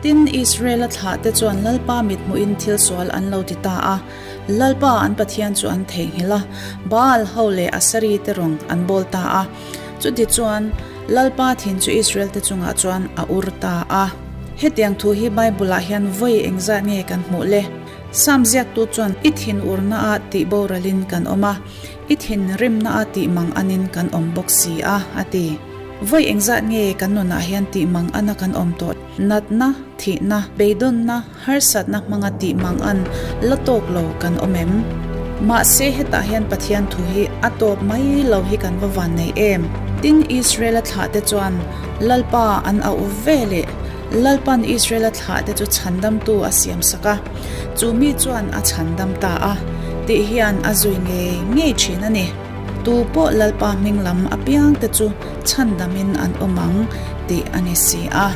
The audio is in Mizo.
Tin, Israela thlahte chuan Lalpa mithmuhin thil sual an lo ti ta a, Lalpa an Pathian chu an theihnghilh a, Baal ho leh Asari te rawng an bawl ta a. Chutichuan, Lalpa thin chu Israel-te chungah chuan a ur ta a. Hetiang thu hi Bible-ah hian vawi engzat nge kan hmuh le? Sam ziaktu chuan i thin urna ah tih boralin kan awm a, i thin rimna ah tih mang anin kan awm bawk si a, a ti. Vawi engzat nge kan nunah hian tih mang ana kan awm tawh? Natna, thihna, beidawnna, harsatna hmanga tih mang an la tawk lo kan awm em? Mahse hetah hian Pathian thu hi a tawp mai lo hi kan va van nei em? Tin Israel-a thlahte chuan Lalpa an auh ve leh Lalpan Israel-a thlahte chu chhandamtu a siamsak a, chu mi chuan a chhandam ta a, tih hian a zui ngei ngei thin a ni. Tu pawh Lalpa hming lam apiangte chu chhandamin an awm ang tih a ni si a.